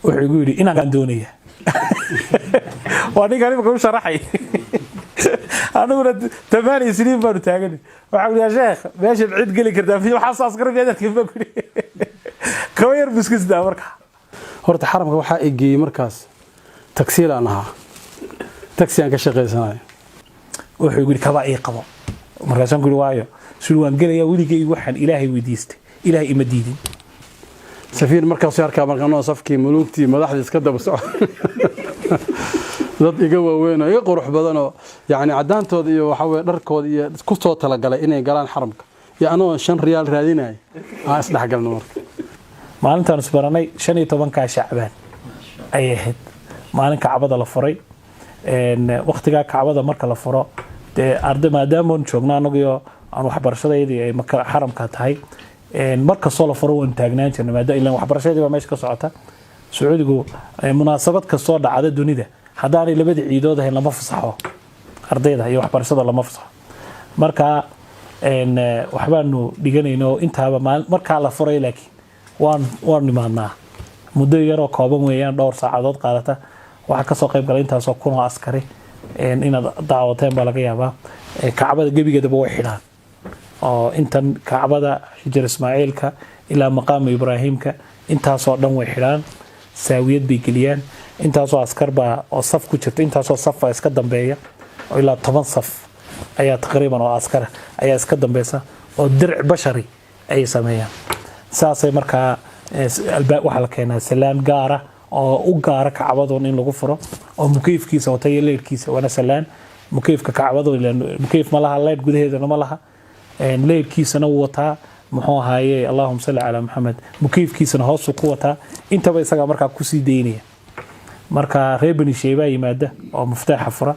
Wuxuu igu yidhi inaan doonaya waa ninkaan imika u sharaxay. Aniguna 8 siniin baanu taagan. Waxaan yaa sheekh, meeshan cid geli kartaa waxaa askar miyaad arkin baan ku yidhi. Kaba yar buskisdaa marka. Horta xaramka waxaa i geeyey markaas tagsiilaan ahaa, taxi aan ka shaqaysanayo. Wuxuu igu yidhi kaba ii qabo. Markaasaan ku yidhi waayo suri waan gelayaa, weligay waxaan Ilaahay weydiistay Ilaahay ima diidin. Safiir markaasuu arkaa markaanoo safkii muluugtii madaxdii iska daba soco, dad iga waaweyn oo iga qurux badanoo yacni caddaantooda iyo waxa weye dharkooda iyo ku soo talagalay inay galaan xaramka, iyo anoo 5 riyaal raadinaya aan isdhexgalno marka. Maalintaan isbaranay 15-kaa Shacbaan ayay ahayd, maalin Kacbada la furay. Waktigaa Kacbada marka la furo dee arday maadaamaan joogno anagiyo aan waxbarashadayadii ay maka xaramka tahay, mar kastoo la furo waan taagnaan jirnay, maadaama ilaan waxbarashadii baa meesha ka socota. Sacuudigu munaasabad kastoo dhacda dunida haddaanay labada ciidood ahayn lama fasaxo ardayda iyo waxbarashada lama fasaxo. Marka waxbaanu dhiganayno intaaba markaa la furay, laakiin waan nimaadnaa muddo yaroo kooban weeyaan, dhowr saacadood qaadata. Waxaa kasoo qayb galay intaasoo kun oo askari. Inaad daawateen baa laga yaabaa. Kacbada gebigeedaba way xidhaan oo intan Kacbada Xijir Ismaaciilka ilaa Maqaamu Ibraahimka intaasoo dhan way xidhaan, saawiyad bay geliyaan. Intaasoo askar baa oo saf ku jirta, intaasoo saf baa iska dambeeya oo ilaa 10 saf ayaa taqriiban oo askara ayaa iska dambeysa oo dirc bashari ayay sameeyaan. Saasay markaa waxaa la keenaa salaan gaara oo u gaara Kacbadun in lagu furo oo mukeyfkiisa wata iyo leyrkiisa. Waana salaan mukeyfka Kacbadu, mukeyf ma laha, leyr gudaheedana ma laha, leyrkiisana wuu wataa. Muxuu ahaaye, allahuma salli calaa Maxamed, mukeyfkiisana hoosuu ku wataa. Intaba isagaa markaa kusii daynaya. Marka reer Bani Sheybaa yimaada oo muftaaxa fura.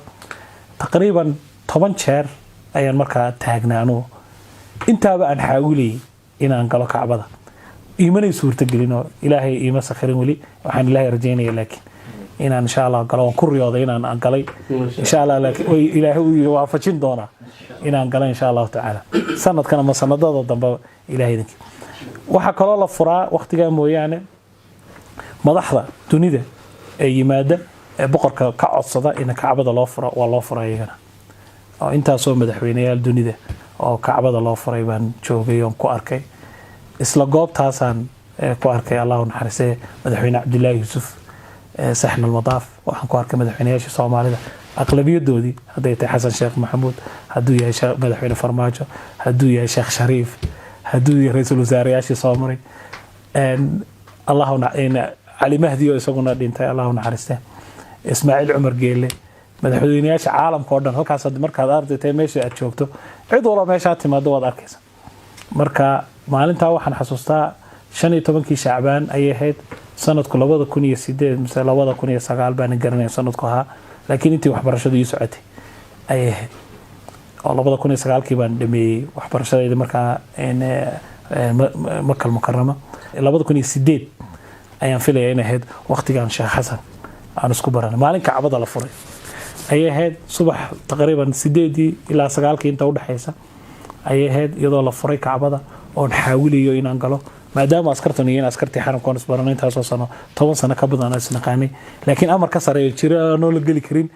Taqriiban 10 jeer ayaan markaa taagnaa anugu intaaba aan xaawilayay inaan galo Kacbada, iimanay suurtagelinoo Ilaahay iima sakhirin weli. Waxaan Ilaahay rajaynaya laakiin inaan insha Allah galo. Waan ku riyooday inaan galay insha Allah, laakiin way Ilaahay uu waafajin doonaa inaan galo insha Allahu tacaala sanadkan ama sanadada dambe Ilaahay idinkii. Waxaa kaloo la furaa waqtigaa mooyaane madaxda dunida ee yimaada ee boqorka ka codsada in Kacbada loo furo, waa loo fura iyagana. Oo intaasoo madaxweyneyaal dunida oo Kacbada loo furay baan joogay oon ku arkay. Isla goobtaasaan ku arkay, Allahu naxariisee, madaxweyne Cabdilaahi Yuusuf, saxn almadaaf. Waxaan ku arkay madaxweyneyaasha Soomaalida aqlabiyadoodii, hadday tahay Xasan Sheekh Maxamuud, hadduu yahay madaxweyne Farmaajo, hadduu yahay Sheekh Shariif, hadduu yahay ra-iisul wasaareyaashii soo maray, Cali Mahdi oo isaguna dhintay, Allahu naxariiste, Ismaaciil Cumar Geele, madaxweyneyaasha caalamka oo dhan. Halkaas markaad arday tahay, meesha aad joogto, cid walba meeshaa timaado waad arkaysa. Marka maalintaa waxaan xasuustaa 15-kii Shacbaan ayay ahayd, sanadku 2008 mise 2009 baanan garanaya sanadku ahaa, laakiin intii waxbarashadu ii socotay ayay ahayd oo 2009-kii baan dhameeyey waxbarashadayda. Markaa Makal Mukarama 2008 ayaan filaya inay ahayd waqtigaan Sheekh Xasan aan isku baranay. Maalin Kacbada la furay ayay ahayd, subax taqriiban 8-dii ilaa 9-kii inta udhexaysa ayay ahayd, iyadoo la furay Kacbada oon xaawilayo inaan galo, maadaama askartan iyo in askartii xaramka oon isbaranay intaasoo sano, 10 sano ka badan aan isnaqaanay, laakiin amar ka sareeyo jira aanoo la geli karin.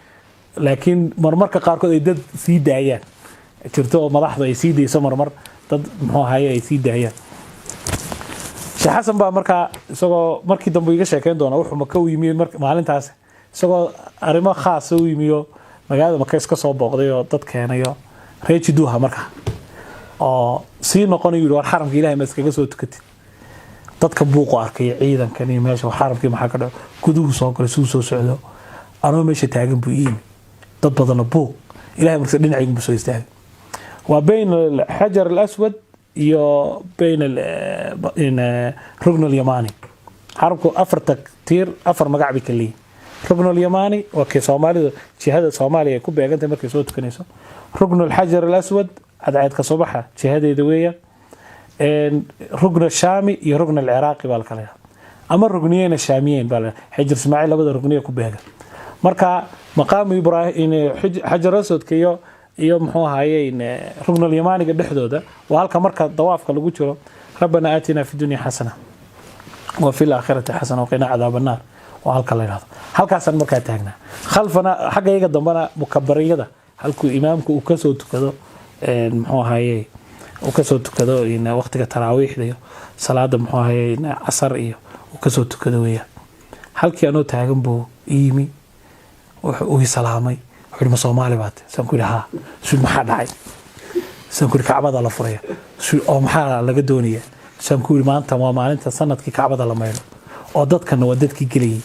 Laakiin marmarka qaarkood ay dad sii daayaan jirto oo madaxdu ay sii dayso, marmar dad muxuu ahaye ay sii daayaan. Sheekh Xasan baa markaa isagoo markii dambe iga sheekeyn doona wuxuu Maka u yimi maalintaas, isagoo arrimo khaasa u yimiyo magaalada Maka iska soo booqday oo dad keenayo reer Jiduuha markaa oo sii noqonayu yidhi, war xaramka Ilahay ma iskaga soo tukatid? Dadka buuqu arkay ciidankan iyo meesha xaramkii maxaa ka dhaco. Guduhu soo galay, suu soo socdo anoo meesha taagan buu ii yimi, dad badanna buuq. Ilahay markase dhinacaygu buu soo istaagay, waa bayn alxajar alaswad iyo bayn rukn alyamani. Xaramku afarta tiir afar magac bay ka leeyihin. Rukn alyamani waa kii Soomaalidu jihada Soomaaliya ay ku beegantahay markay soo tukanayso. Rukn alxajar alaswad cadceedka subaxa jihadeeda weeyaan. Rukn ashaami iyo rukn alciraaqi baa la kala yidhaha, ama rukniyeyn shaamiyeyn baa la Xijir Ismaaciil labada rukniye ku beegan. Marka maqaamu Ibraahim, xajar aswadka iyo muxuu ahaye rukn alyamaniga dhexdooda waa halka marka dawaafka lagu jiro rabbana aatina fi dunya xasana wa fi laakhirati xasana waqina cadaab annaar. Oo halka la yidhahdo, halkaasaan markaa taagnaa. Khalfana, xagga iyaga dambena, mukabariyada, halkuu imaamku uu kasoo tukado, muxuu ahaye, uu kasoo tukado waqtiga taraawiixda iyo salaada, muxuu ahaye, casar iyo uu kasoo tukado weeyaan. Halkii anoo taagan buu ii yimi, wuxuu ii salaamay, wuxuu yidhi, "Ma Soomaali baate?" Saan ku yidhi, "Haa." Suu, "Maxaa dhacay?" Saan ku yidhi, "Kacbada la furaya." Suu, "Oo maxaa laga doonaya?" Saan ku yidhi, "Maanta waa maalinta sanadkii Kacbada la maydho, oo dadkana waa dadkii gelayay."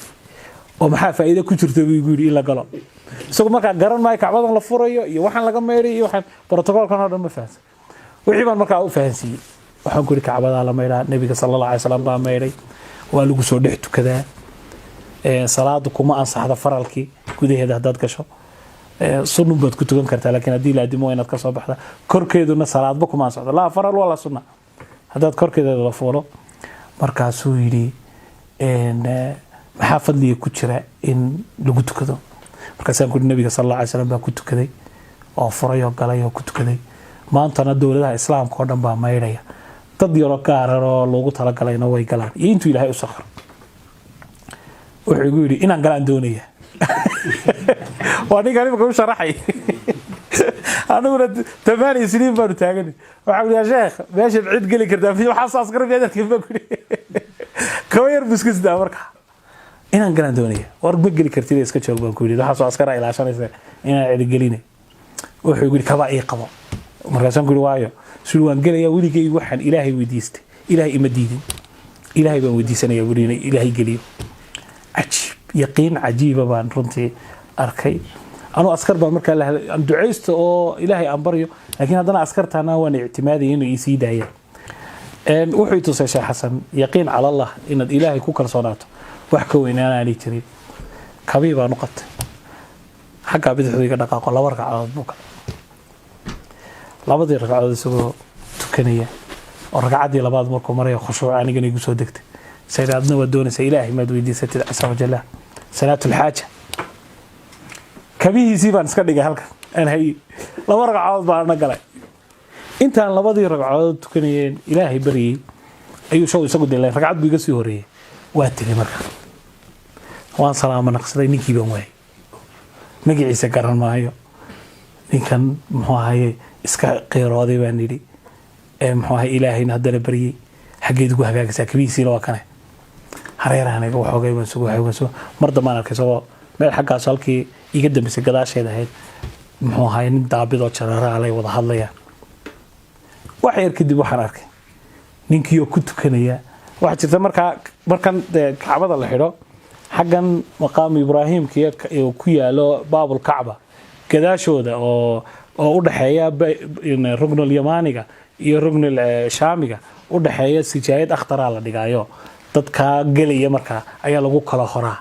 "Oo maxaa faa'iido ku jirta?" buu igu yidhi, "in la galo?" Isagu markaa garan maayo Kacbadan la furayo iyo waxaan laga maydhay iyo waxaan brotocoolkan oo dhan ma fahansan. Wixii baan markaa u fahansiiyey. Waxaan ku yidhi, "Kacbadaa la maydhaa, Nebiga sala Allah alay slam baa maydhay, waa lagu soo dhex tukadaa. Salaadu kuma ansaxda faralkii gudaheeda haddaad gasho, sunnun baad ku tukan kartaa, laakiin haddii la adimo waa inaad ka soo baxda. Korkeeduna salaadba kuma ansaxdo, laa faral walaa sunna, haddaad korkeeda la fuulo." Markaasuu yidhi, "Maxaa fadliga ku jira in lagu tukado?" Markaasaan ku yidhi, "Nabiga sal Allah alay slam baa ku tukaday oo furay oo galay oo ku tukaday. Maantana dowladaha Islaamka oo dhan baa maydhaya, dad yaroo gaaran oo loogu talagalayna way galaan iyo intuu Ilaahay u sakhro." Wuxuu igu yidhi, "Inaan galaan doonaya." Waa ninkan imika u sharaxay, aniguna 8 siniin baanu taagan. Waxaan ku, "Yaa sheekh, meeshan cid geli kartaa waxaa saas kara miyaad arkin?" Baan ku yidhi. Kaba yar buu iska sidaa. Marka, "Inaan galaan doonaya." "War ma geli kartid, iska joog," baan ku yidhi, "waxaasoo askara ilaashanaysa inaan cidi geline." Wuxuu igu yidhi, "Kabaa ii qabo." Markaasaan ku yidhi, "Waayo?" Suri, "Waan gelaya. Weligay waxaan Ilaahay weydiistay Ilaahay ima diidin. Ilaahay baan weydiisanaya buri inay Ilaahay geliyo." Cajiib, yaqiin cajiiba baan runtii arkay. Anuu askar baan markaa la hadlay, aan ducaysto oo Ilaahay aan baryo, laakiin haddana askartaana waan ictimaadaya inuu isii daayaan. Wuxuu i tusay Sheekh Xasan yaqiin cala Allah, inaad Ilaahay ku kalsoonaato wax ka weyn aanay jirin. Kabii baan u qabtay, xaggaa bidixdu iga dhaqaaqo, laba ragcadood buu galay. Labadii ragcadood isagoo tukanaya oo ragcaddii labaad markuu maraya, khushuuc anigana igu soo degtay. Sayid, "Adna waad doonaysaa, Ilaahay maad weydiisatid casa wajalla salaatulxaaja?" Kabihiisii baan iska dhigay halkan aan hayey, laba ragcadood baan ana galay. Intaan labadii ragcadood tukanayeen Ilaahay baryey ayuu show isagu dilay, ragcad buu iga sii horeeyey, waa tegey. Marka waan salaamo naqsaday, ninkii baan waayey, magaciisa garan maayo. Ninkan muxuu ahaye iska qiirooday baan yidhi, ee muxuu ahaye, Ilaahayna haddana baryey, xaggeed ugu hagaagaysaa? Kabihiisiina waa kane hareerahan iga waxoogay. Baan sugo, waxoogay, sugo. Mar dambaan arkay isagoo meel xaggaas halkii iga dambeysay gadaasheeda ahayd, muxuu ahaye, nin daabidoo jararaa lay wada hadlayaan. Wax yar kadib waxaan arkay ninkii oo ku tukanaya. Waxaa jirta markaa, markan dee Kacbada la xidho, xaggan maqaamu Ibraahimka iyo ku yaalo baabul Kacba gadaashooda oo u dhexeeya ruknul Yamaaniga iyo ruknul Shaamiga u dhexeeya, sijaayad akhtaraa la dhigaayo. Dadkaa gelaya markaa ayaa lagu kala horaa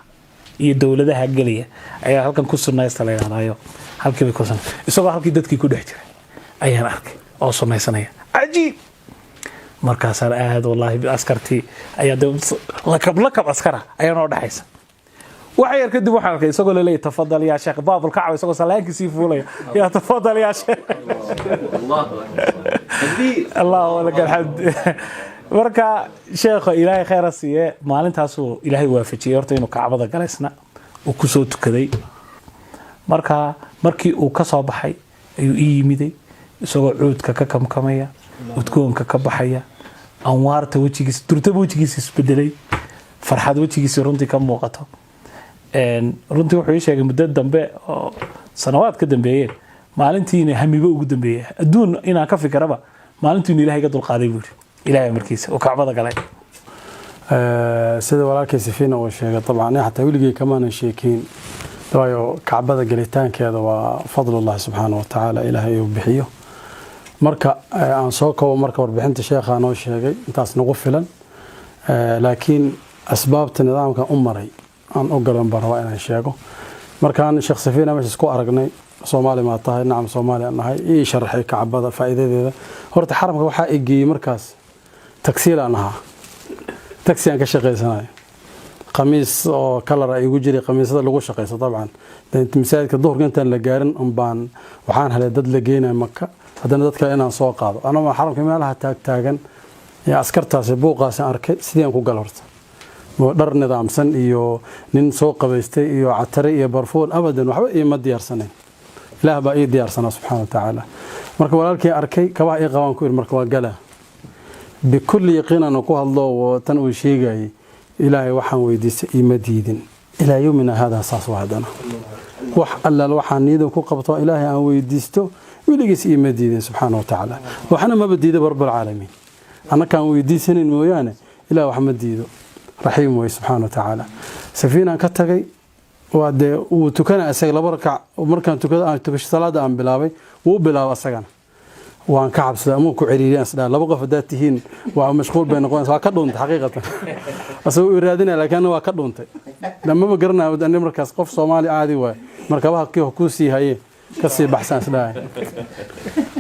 iyo dowladaha gelaya ayaa halkan ku sunaysta la yidhahdayo. Halkii bay ku sunay, isagoo halkii dadkii ku dhex jira ayaan arkay oo sunaysanaya. Cajiib! Markaasaan aad wallaahi, askartii ayaa de lakab lakab askara ayaa noo dhexaysa. Wax yar kadib waxaan arkay isagoo laleeyahy, "Tafadal yaa sheekh." Baabul Kacba isagoo salaankii fuulaya, "Yaa tafadal yaa sheekh." Allahu laka alxamd. Marka sheekha Ilaahay khayra siiye, maalintaasuu Ilaahay waafajiyey horta inuu Kacbada galaysna uu kusoo tukaday. Marka markii uu ka soo baxay ayuu ii yimiday isagoo cuudka ka kamkamaya, udgoonka ka baxaya, anwaarta wejigiisa durtaba wejigiisa isbedelay, farxad wejigiisa runtii ka muuqato. Runtii wuxuu ii sheegay muddo dambe oo sanawaad ka dambeeyeen, maalintiina hamibo ugu dambeeyay adduun inaan ka fikiraba maalintiinu Ilahay ga dulqaaday buu yidhi, Ilahay markiisa uu Kacbada galay. Sida walaalkay Safiina uu sheegay, dabcan aniga xataa weligay kamaanan sheekeyn, waayo Kacbada gelitaankeeda waa fadlullah subxaana wa tacaala, Ilaahay uu bixiyo. Marka aan soo koobo, marka warbixinta sheekhaa noo sheegay intaas nagu filan, laakiin asbaabta nidaamkan u maray aan u galan baan rabaa inaan sheego. Markaan Sheekh Safiina meesha isku aragnay, "Soomaali maa tahay?" "Nacam, Soomaali aan nahay." Ii sharaxay Kacbada faa'iidadeeda. Horta xaramka waxaa i geeyey markaas tagsiilaan ahaa, taxi aan ka shaqaysanayo, qamiis oo kalara igu jiray, qamiisyada lagu shaqayso dabcan. Masaajidka duhurka intaan la gaarin unbaan waxaan helay dad la geynayo Maka, haddana dad kale inaan soo qaado. Anagoo xaramka meelaha taag taagan ee askartaasi buuqaasi arkay, sidii aan ku gal horta. Dhar nidaamsan iyo nin soo qabaystay iyo catare iyo barfuun, abadan waxba iima diyaarsanayn. Ilaah baa ii diyaarsanaa, subxaana wa tacaala. Marka walaalkii arkay, kabaha ii qabaan ku yidhi. Marka waa galaa bikulli yaqiin aan ku hadlo tan uu sheegayay. Ilaahay waxaan weydiistay iima diidin ilaa yowmina hada. Saas waa haddana wax allaal waxaan niyada ku qabto, Ilaahay aan weydiisto, weligiis iima diidin, subxaana wa tacaala. Waxna maba diido Rabbalcaalamiin, annakaan weydiisanayn mooyaane. Ilaah wax ma diido, raxiim wey, subxaana wa tacaala. Safiinaan ka tagay, waa dee wuu tukana isaga laba rakac. Markaan tukada, aan tukasho salaada aan bilaabay, wuu bilaabay asagana. Waan ka cabsaday ama ku ciriiriyaan, isdhaa laba qof haddaad tihiin waa mashquul bay noqonaysa. Waa ka dhuuntay xaqiiqatan. Asagoo uu raadinaya, laakiin anna waa ka dhuuntay. Lamaba garanayo ani markaas, qof Soomaali caadi waay. Markabaha kii kuu sii haye ka sii baxsan isdhahay.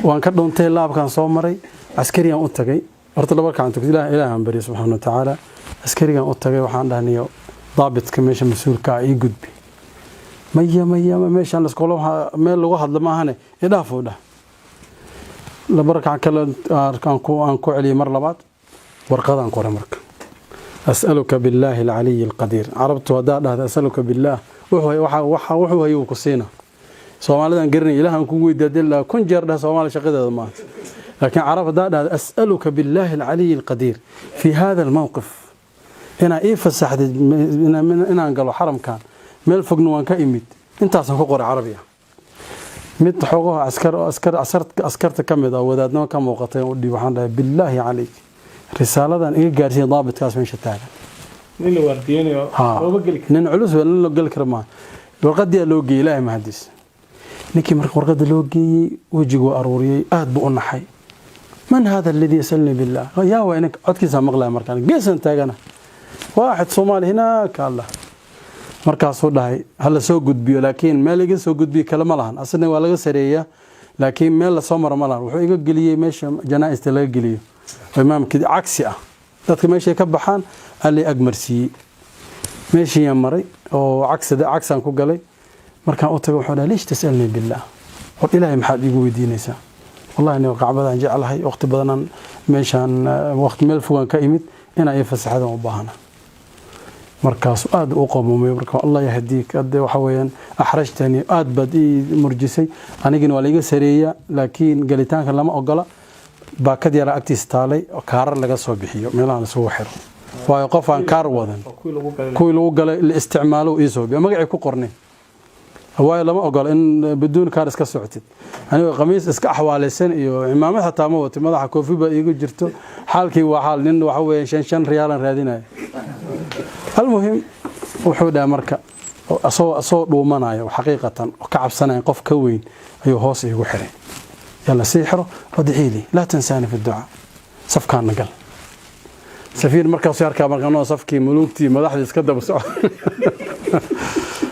Waan ka dhuuntay, laabkaan soo maray, askariyaan u tagay. Horta laba rakacan tukay. Ilaah Ilaahan barya, subxaana wa tacaala. Askarigaan u tagay, waxaan dhahnayo, daabitka meesha mas-uulka ah, ii gudbi. Maya, maya, meeshaan laskula meel lagu hadlo maahane, idhaaf, uu dhah. Laba rakac kale aan ku celiyay mar labaad. Warqadaan qoray marka: "As'aluka billaahi alcaliyi alqadiir." Carabtu haddaa dhahda "asaluka billaah", wuxuu hayo ku siina. Soomaalidan garanay, "Ilaahan kugu weydiiya" hadii la kun jeer dhah, Soomaali shaqadeeda maaha. Laakiin carab haddaa dhahda "as'aluka billaahi alcaliyi alqadiir fi hada almowqif", inaa ii fasaxdid inaan galo xaramkan, meel fogna waan ka imid. Intaasaan ku qoray carabi ah. Mid xogaha askar askar askarta ka mid ah, wadaadnimo ka muuqatay, u dhiib. Waxaan dhahay: "Billaahi calayk, risaaladan iga gaarsiiya daabitkaas meesha taagan." Nin la waardiyeynayo looba geli karo. Nin culus waa, nin loo geli karo maaha. Warqadii loo geeyey, Ilaahay mahadiis. Ninkii marka warqada loo geeyey, wejiguu aruuriyey, aad buu u naxay. "Man hada alladii yasalni billah? Yaa waa ninka?" Codkiisaa maqlaya markaan geesan taagana. "Waaxid Soomaali hinaaka allah." Markaasuu dhahay: "Hala soo gudbiyo." Laakiin meel iga soo gudbiyo kale ma lahan, asna waa laga sareeyaa, laakiin meel lasoo maro ma lahan. Wuxuu iga geliyey meesha janaa-ista laga geliyo oo imaamkii cagsi ah, dadka meeshay ka baxaan allay agmarsiiyey. Meeshiiyaan maray oo cagsida cagsaan ku galay. Markaan u tagay, wuxuu dhahay: "Liish tasalnii billaah? War Ilaahay maxaad iigu weydiinaysaa?" "Wallahi aniga kacbadaan jeclahay, waqti badanaan meeshaan, waqti meel fogaan ka imid, inaa ii fasaxadan u baahana." Markaasu aad u qomumay. Marka: "Allah yahdiik, hadde waxa weeyaan axrajtani, aad baad ii murjisay. Anigina waa laiga sareeyaa, laakiin galitaanka lama ogola." Baakad yaraa agtiisa taalay oo kaarar laga soo bixiyo, meelaha laisugu xiro, waayo qof aan kaar wadan kuwii lagu galay. Kuwii lagu galay la isticmaalo iisoo biyo, magacii ku qornay, waayo lama ogola in biduun kaar iska socotid. Anigoo qamiis iska axwaalaysan iyo cimaamad xataa ma wato, madaxa koofi baa iigu jirto. Xaalkii waa xaal nin waxa weeye 5 riyaalan raadinaya. Almuhim, wuxuu dhahay marka, asagoo dhuumanayo xaqiiqatan oo ka cabsanaya qof ka weyn, ayuu hoos iigu xiray: "Yalla, sii xiro, wadcii lii, laa tansaani fi ducaa, safkaana gal." Safiir markaasuu arkaa marka anoo safkii muluugtii madaxdii iska daba soco,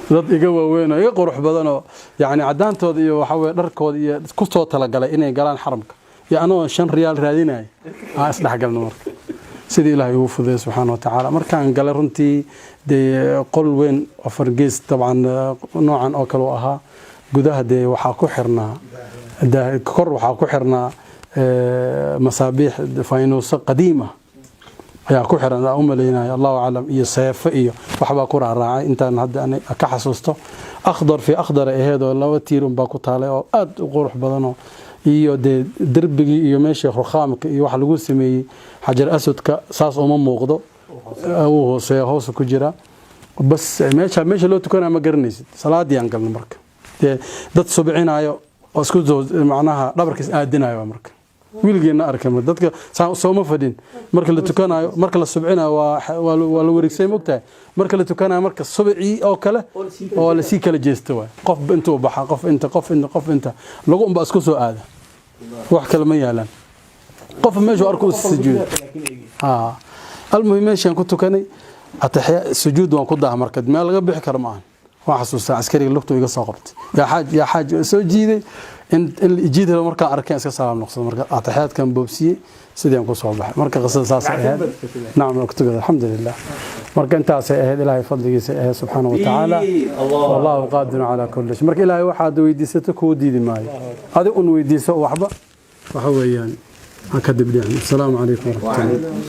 dad iga waaweyn oo iga qurux badan oo yacni caddaantooda iyo waxa weye dharkooda iyo ku soo talagalay inay galaan xaramka, iyo anoo 5 riyaal raadinaya, aan isdhexgalno. Marka sidii Ilaahay ugu fududay, subxaana wa tacaala, markaan galay, runtii dee qol weyn, afar gees dabcan noocan oo kale u ahaa. Gudaha dee waxaa ku xirnaa, kor waxaa ku xirnaa masaabiix, faynuuso qadiima ayaa ku xiran aan u malaynaya, Allahu aclam, iyo seefo iyo waxbaa ku raaraacay. Intaan hadda ani ka xasuusto, akhdar fi akhdar ay ahayd oo laba tiir unbaa ku taalay oo aad u qurux badanoo, iyo dee derbigii iyo meeshii rukhaamka iyo waxa lagu sameeyey xajar aswadka saas uma muuqdo, wuu hooseeya, hoosa ku jira. Bas meesha loo tukanaya ma garanaysid. Salaadii aan galnay marka, dee dad subcinayo oo isku macnaha dhabarkiis aadinayo marka wiilgeena arkay. Dadka sooma fadhin marka la tukanayo, marka la subcinayo waa la wareegsay, mogtahay. Marka la tukanayo marka subcii oo kale oo lasii kala jeesto waay, qof intuu baxa, qof inta, qof inta, qof inta, lagu unba isku soo aada, wax kale ma yaalaan. Qof meeshuu arko u sujuud. Almuhim, meeshaan ku tukanay ataxiya, sujuud waan ku daha. Marka meel laga bixi karo maahan. Waan xasuustaa askariga lugtu iga soo qabtay: "Yaa xaaj, yaa xaaj," soo jiiday. In jiid helo markaan arkeen, iska salaam noqsado. Marka ataxiyaadkan boobsiyey, sidii aan ku soo baxay. Marka qisada saas ay ahayd. Nacam, ku tukada, alxamdulilah. Marka intaasay ahayd, Ilaahay fadligiisa ahayd, subxaana wa tacaala. Wallahu qaadirun calaa kulli shay. Marka Ilaahay waxaad weydiisato kuu diidi maayo, adi un weydiiso, waxba waxa weeyaan ha ka dibdhicin. Asalaamu calaykum waraxmatullah.